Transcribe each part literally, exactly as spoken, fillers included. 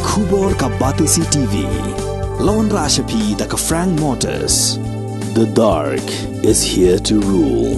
Khubor ka Batesi T V. Lawan Rashapi da ka Frank Motors. The dark is here to rule.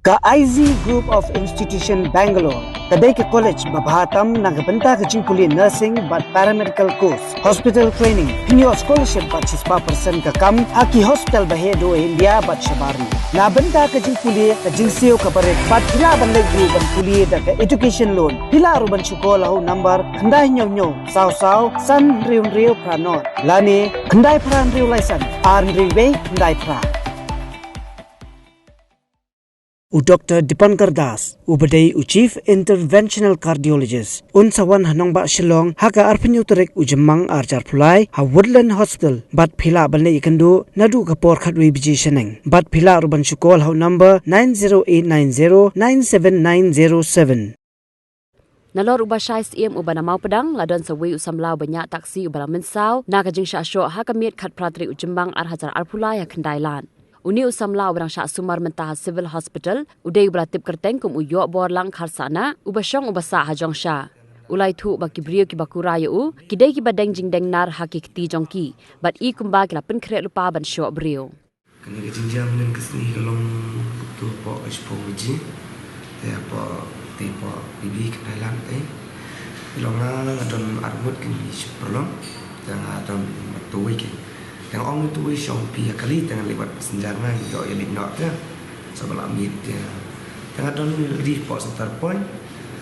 Ka I Z Group of Institution Bangalore ka dei ka college ba bha tam na ka bynta ka jingpule nursing bad paramedical course, hospital training, pynïoh scholarship bad shispah percent ka kam ha ki hospital ba heh duh ha India bad shabar. Na bynta ka jingpule ka jingsiew ka barit bad phi lah ban leit ruh ban pule da ka education loan. Phi lah ruh ban shu call ha u number khyndai hynñiew hynñiew saw saw san hynriew hynriew phra nod lane khyndai phra hynriew lai san ar hynriew wei khyndai phra. U Doctor Dipankar Das, u ba dei u Chief Interventional Cardiologist, un sa wan ha nongbah Shillong ha ka arphew hynñiew tarik u Jymmang ar hajar arphew lai ha Woodland Hospital, bad phi lah ban leit ïakynduh naduh ka por khatwei baje shaneng. Bad phi lah ruh ban shu call ha u number nine zero eight nine zero nine seven nine zero seven. Nalor u ba shai syiem u ba na Mawpdang, la don sa uwei u samla u ba ñiah taxi u ba la mynsaw na ka jingshah shoh ha ka miet khatphra tarik u Jymmang ar hajar arphew lai ha Khyndailad. Une u samla u ba dang shah sumar mynta ha Civil Hospital u dei u ba la tip kyrteng kum u Ïohborlang Kharsahna, u ba shong u ba sah ha Jongsha. U la ïathuh ba ki briew ki ba kura ïa u ki dei ki ba deng jingdeng nar ha ki kti jong ki, bad i kumba ki la pynkhreh lypa ban shoh briew. Kane ka jingjia mynnin ka sngi ka long tu hapoh ka shiphew baje. Te hapoh, te hapoh P B Khyndailad te. Te long nga, nga don arngut kine ki shiphew pyrlok. Te nga don martuwei ki. Te nga ong tuwei shong phi ha kali te nga leit wad passenger nga ïoh ïa leit noh te. Sa ba la miet te. Te nga don ready hapoh Centrepoint.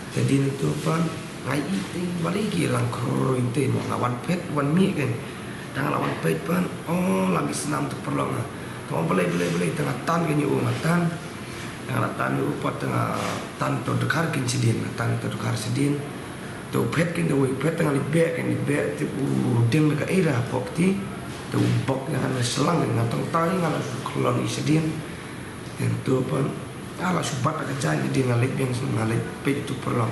Te dien tu pat nga ïohi te balei ki lang khroi te mo, nga wan phet wan mih kan. Te nga la wan phet pat, oh, la mih snam tu pyrlok nga. Te nga ong balei balei balei, te nga tan kan ïa u, nga tan. Te nga la tan ïa u pat, te nga tan to dkhar kan shadien, nga tan to dkhar shadien. Te u phet kan, te u phet, te nga leit beh kan, leit beh te u dieng da ka ei da hapoh kti. Te u bok ïa nga na shlang, nga tang tai nga la khlon ïa shadien. Te tu pat nga la shu bat ha ka jaiñ, te nga leit biang sha, nga leit peit tu pyrlok.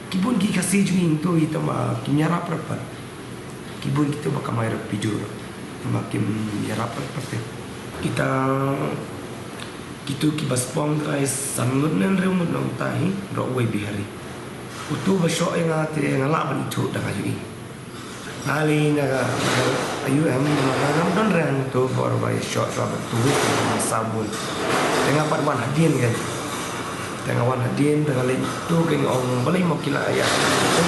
Ki bun ki Khasi jong ngi tu, ita ma kim ïarap pat. Ki bun kitu ba kamai rapido, ma kim ïarap pat te. Kita kitu ki ba spong trai san ngut ne hynriew ngut nongta hi, baroh uwei Bihari. Utu ba shoh ïa nga te nga lah ban ithuh da nga ïohi. Nga lei na ka, ayu em, nga ngam don reng tu bor ba ïa shoh shuwa ba tu wik na sabun. Te nga pat wan hadien kan. Te nga wan hadien, te nga leit tu kan, nga ong balei mo ki la ïa. Te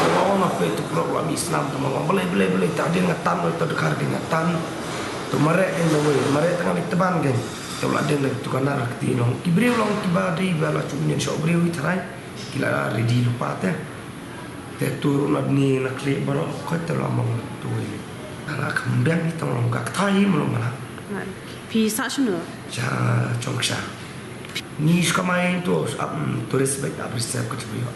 nga ong nga peit tu pyrlok la mih snam, te nga ong balei balei balei, te hadien nga tan, te dkhar kan nga tan. Tu mareh kan, te wei mareh, te nga leit tban kan. Te u la deng da tu ka nar ha kti, long ki briew, long ki ba dei ba la shu ngin shoh briew i tharai. Ki la ready lypa te. Te tu ruh na bni na khlieh baroh khoit te la mong tu. Ala kham biang hi tang long ka kthai hi mlong mala. Phi sah shano? Sha Chongksha. Ngi shu kamai tu ap, mm, tourist bag ap reserve ka tu yo.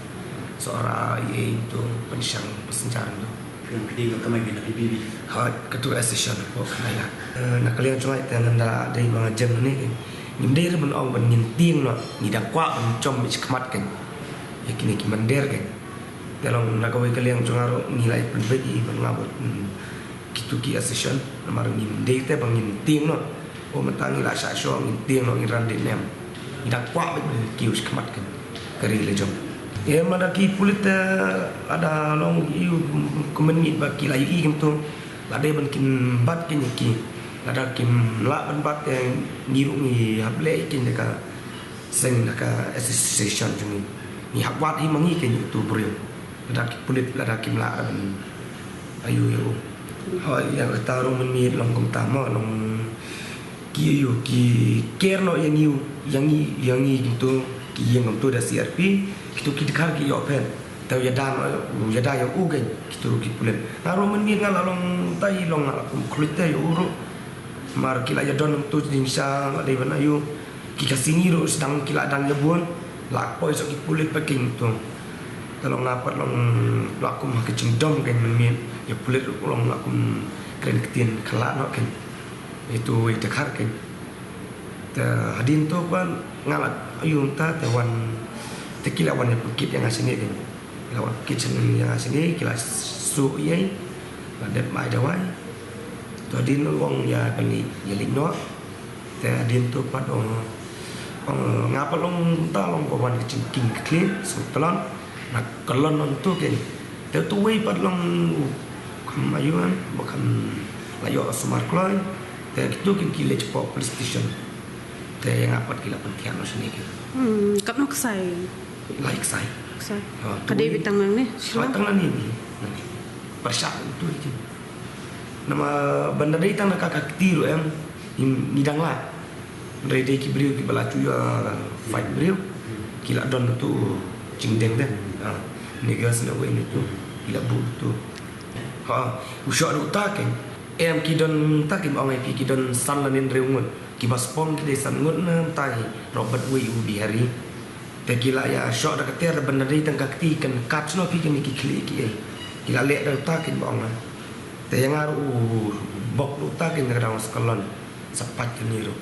So ara i ei tu pynshang passenger tu. Phi dei ka kamai bina P B B. Ha, ka tu station ko khnai la. Eh, na ka liang jong ngi te ngan da dei ba nga jem ne. Ngim dei re ban ong ban ngin tieng noh, ngi dang kwah ban jom ïa shi khmat kan. Ïa kine ki mander kan. Te long na kawei ka liang jong nga ruh ngi la ïa pynbeit ïa ban nga bad, hmm, kitu ki association. Namar ngim dei te ba ngin tieng noh. O mynta ngi la shah shoh ngin tieng noh, ngin ran dei nem. Ngi dang kwah beit ban kiew shi khmat kan. Ka ri la jong. Ïa ma da ki pulit te lada long ïa u kumne ba ki la ïohi kumto. La dei ban kin bat kan ïa ki. Lada kim lah ban bat te ngi ruh ngi hap leh ïa ki da ka seng, da ka association jong ngi. Ngi hap wad hi ma ngi kan ïa utu u briew. Lada ki pulit lada kim lah ban ïoh ïa u. Hooid, ïa kata ruh mynmiet long kumta mo, long ki ïoh ki ker noh ïa ngi, ïa ngi, ïa ngi kumto, ki ïeng kumto da C R P, kito ki dkhar ki ïoh phet. Te u ïada, u ïada ïa u kan, kito ruh ki pulit. Nga ruh mynmiet nga la long tai, long nga la kum khluit te ïa u ruh. Mar ki la ïadon kumto jingshisha, la dei ban ïoh. Ki Khasi ngi ruh sdang ki la dang ïa bun. La poi sha ki pulit ba king to. Te long nga pat long la kum ha ka jingdom kan mynmiet. Ïa pulit ruh long la kum kren ktien khlad noh kan. Ïa utu uwei u dkhar kan. Te hadien to pat nga la ïoh mynta te wan, te ki la wan ïa pynkit ïa nga shane kan. Ki la wan pynkit shane ïa nga shane, ki la suh ïa i, la dep ai dawai. To hadien u ong ïa ban ïa leit noh. Te hadien to pat ong, ong nga pat long mynta long ba wan ka jingkieng ka khlem sngewtynnad. Na kyllon nongto kan. Te tu wei pat long kam ayu an, ba kam la ïoh sumar kloi. Te kitu kin ki leit shapoh police station. Te ïa nga pat ki la pynthiah noh shane ki. Hmm, katno ksai? Lai ksai. Ksai. Ha, Ka dei beit tang nangne? Shuwa tang nangne ni. Pyrshah tu ki. Namar ban da dei tang na ka ka kti ruh em. Ngi dang lah. Hynrei dei ki briew kiba la shu ïa fight briew. Ki la don tu jingdeng de. Ha. Niggas na wei ni tu. Ki la buh tu. Ha. U shoh da uta kein. Em ki don uta kein ba ong ïa phi ki don san lane hynriew ngut. Kiba spong ki dei san ngut na mynta hi. Robert wei u Bihari. Te ki la ïa shoh da ka tiar da ban da dei tang ka kti kan kat shuh noh phi kine ki khlieh ki ei. Ki la leh da uta kein ba ong la. Te ïa nga ruh u bok da uta kein da ka dang sa ka lon. Sa pait kane ruh.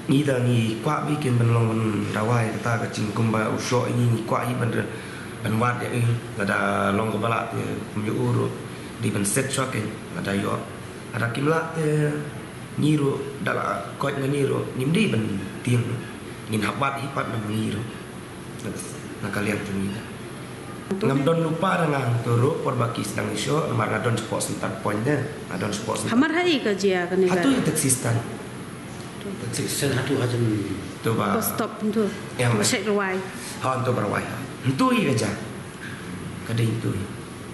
Ngi da ngi kwah beit kein ban long ban dawa ïa kata ka jingkum ba u shoh ïa ngi, ngi kwah hi ban re-, ban wad ïa i. Lada long kaba lah te kum ïa u ruh. Dei ban set shuwa kein lada ïoh. Lada kim lah te ngi ruh da la koit ngi ruh ngim dei ban tieng. Ngin hap wad hi pat na ngi ruh. Na ka liang jong ngi da. Ngam don lypa da nga hangto ruh por ba ki sdang ïa shoh namar nga don shapoh center point de. Nga don shapoh center. Hamar ha i ka jia kane? Hato ïa taxi stand. Taxi stand hato ha jan. To ba. Bus stop tu. Ïa, Ba shait Rwai. Ha, to ba Rwai ha. Hangto ïa ka jia. Ka dei hangto ïa.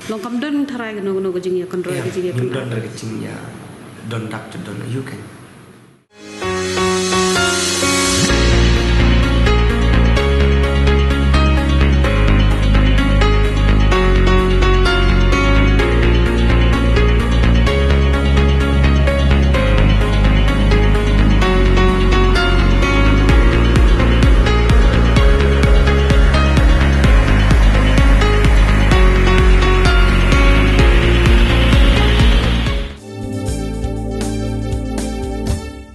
Long kam don tharai kano kano ka jingïakynroi, ka jingïakynroi. Don da ka jingïa. Don dak to don ayu kein.